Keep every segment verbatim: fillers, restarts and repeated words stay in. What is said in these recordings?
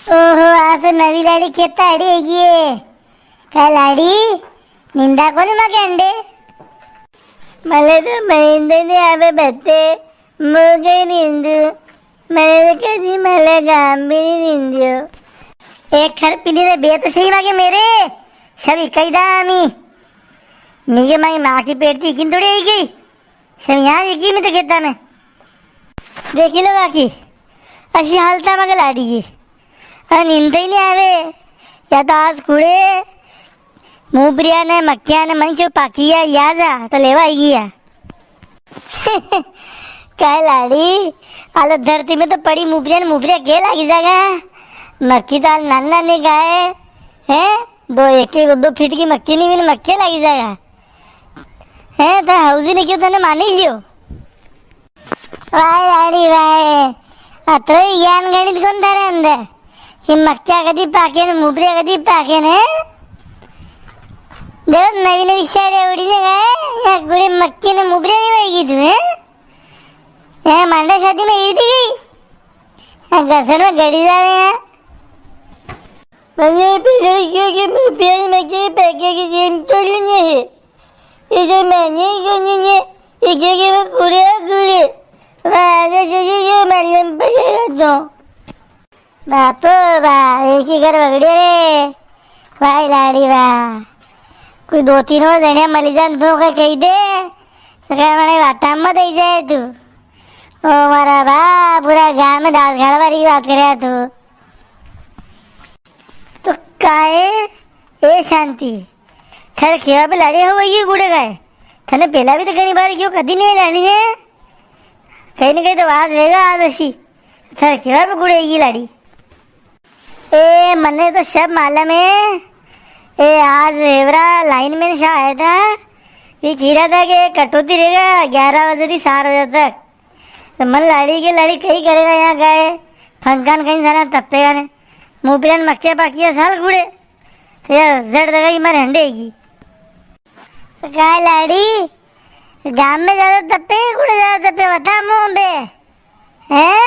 ओहो, आ तो नवी लाड़ी खेता अड़ी है ये। का लाड़ी, निंदा कोनी माके अंडे? मले तो मनिंदे नी आवे बत्ते, मूं कई निंदू। मले तो कदी मले गाम भी नी निंदियो। एक खर पीली रे बे तो सही माके मेरे, सभी कई दामी। मीके माई माँ की पेट थी किन थोड़ी आई गई। सब यहाँ देखी मैं तो खेता में। देखी लो काकी, अशी हालता मगे लाड़ी की। अरे नींद ही नी आवे। या तो आज कुड़े मुबरिया ने मक्किया ने मन क्यों पाकी या, या जा तो लेवा आई गया। काय लाड़ी, आलो धरती में तो पड़ी मुबरिया ने मुबरिया के लागी जागा। मक्की तो आल नाना ने गाए, हैं? दो एक, एक दो फीट की मक्की नी, मैंने मक्की लागी जागा। हैं, तो हाउजी ने क्यों तने मानी लियो? वाह लाड़ी वाह, अतरो ज्ञान गणित कोन थारे अंदर? ये मक्का कदी पाके ने, मुबरिया कदी पाके ने? देखो, नवी नवी साड़ी उड़ी ने गए, या गुड़े मक्की ने मुबरिया नी होएगी तू, हैं? हैं, मांडा शादी में ईदी गई? हाँ, घसण में गड़ी जावे हैं। मैंने पहले क्यों कि मैं प्याज में के पैके की गेम खेलने है। ये जो मैंने क्यों नहीं है, ये जो कि वो कुड़े कुड़े। मैं आगे से ये, ये मैंने पकड़ा तो। बापो बा, एक ही घर बगड़े रे। वाह लाड़ी वाह। कोई दो तीन और जने मली जान तो के कही दे। तो कहे मैंने बात मत आई जाए तू। ओ मारा बा, पूरा गांव में दास गाड़ वाली बात करे तू। तो काए, ए शांति, थारे खेवा पे लाड़ी हो ये गुड़े गाए। थने पेला भी तो घणी बार क्यों कदी नी लाड़ी ने? कहीं ना कहीं तो बात वेगा आज अशी। थारे खेवा पे गुड़े ये लाड़ी। ए, मने तो सब मालूम है। ए, आज रेवरा लाइन में सा आया था। ये खीरा था कि कटौती रहेगा ग्यारह बजे थी चार बजे तक। तो मन लाड़ी के लाड़ी कई करेगा यहाँ गाए, फंकान कहीं सारा तप्पेगा ने। मुबरिया ने मक्खिया पाकिया साल गुड़े। तो यार, जड़ दगा की मारे हंडेगी। तो गाय लाड़ी, गाम में ज्यादा तप्पे, गुड़े ज्यादा तप्पे, बता मुंह बे। हैं?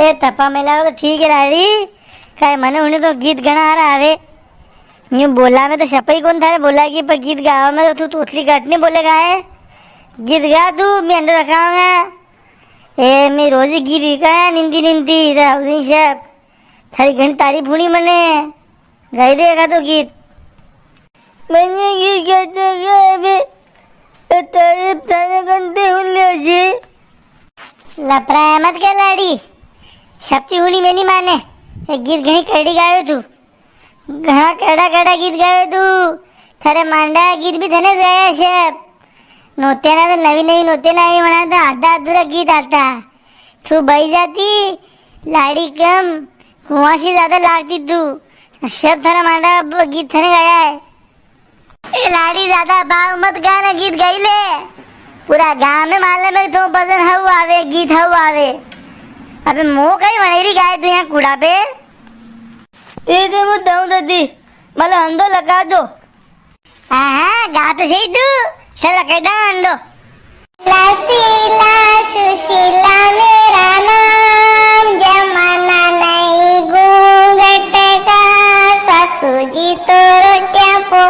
ए, तप्पा मेला तो ठीक है लाड़ी। काई मने उन्हें तो गीत घणा आ रहा आवे। यूं बोला में तो छपाई कौन थारे बोला की, पर गीत गावा में तो तू तोतली घट नी बोलेगा है। गीत गा तू, मैं अंदर रखाऊंगा। ए, मैं रोज ही गीत गाया, निंदी निंदी, रावजी साहब। थारी घणी तारीफ हुणी मने। गाई दे एकादो गीत। मने गीत गाता गावे, तो तारीफ थाने कंते हुण ले जी। लपराया मत कर लाड़ी, शक्ति हुणी मेली माने। ये गीत घणी करड़ी गावे तू। घणा कड़ा कड़ा गीत गावे तू, थारे मांडा गीत भी थने गाया सब। नोते ना तो नवी नवी नोते ना आई वणा तो आधा अधूरा गीत आता। तू बई जाती, लाड़ी कम, कुंवासी ज्यादा लागती तू। सब थारा मांडा ब-, गीत थने गाया है। ए लाड़ी ज्यादा भाव मत गाना, गीत गाई ले। पूरा गांव में मालूम है तो भजन हऊ आवे, गीत हऊ आवे। अबे मो कई वणेरी गाय तू यहाँ कूड़ा पे। ए दे वो दाऊ दादी, मला हंदो लगा दो। हाँ, हाँ, गा तो सही तू। चल, लगा दो हंदो। लासीला सुशीला मेरा नाम, जमाना नहीं घूंघट का, सासू जी तो रोटियां पो,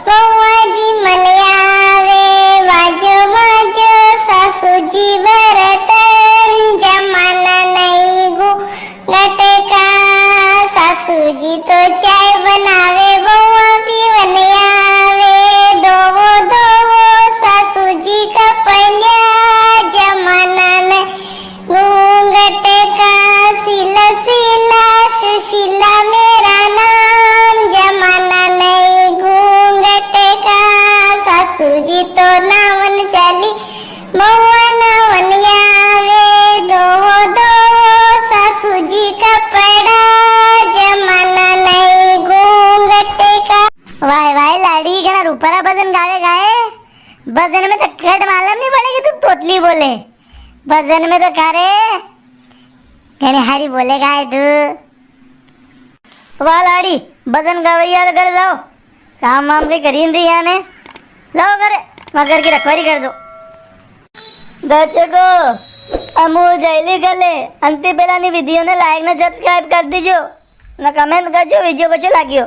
बउआ जी मलियावे, बाजो बाजो सासू जी बर्तन, जमाना नहीं घू घट का। सासू जी तो चाय बनावे, बउआ पीवन आवे। धोवो, धोवो, सासू जी का पल्या, जमाना ने घूंघट का। सीला, सीला, सुशीला मेरा नाम, जमाना नहीं घूंघट का। सासू जी तो नावन चाली, बउआ नावन आवे, धोवो, धोवो, सासू जी कपड़ा, जमाना नहीं घूंघट का। वाह, वाह, लाड़ी, घणा रूपारा भजन गावे गाए। भजन में तो कट मालूम नी पड़ेगी, तू तोतली बोले। भजन में तो का रे, घणी हारी बोले गाए तू। वाह लाड़ी, भजन गवैया रे घर जाओ, काम वाम के करीन रही है ने। जाओ घरे, मगर की रखवारी कर दो। दर्शकों, अमू जैली गले, अंति पेला नी video ने like ने subscribe कर दीजो, ने comment करजो video कशो लाग्यो।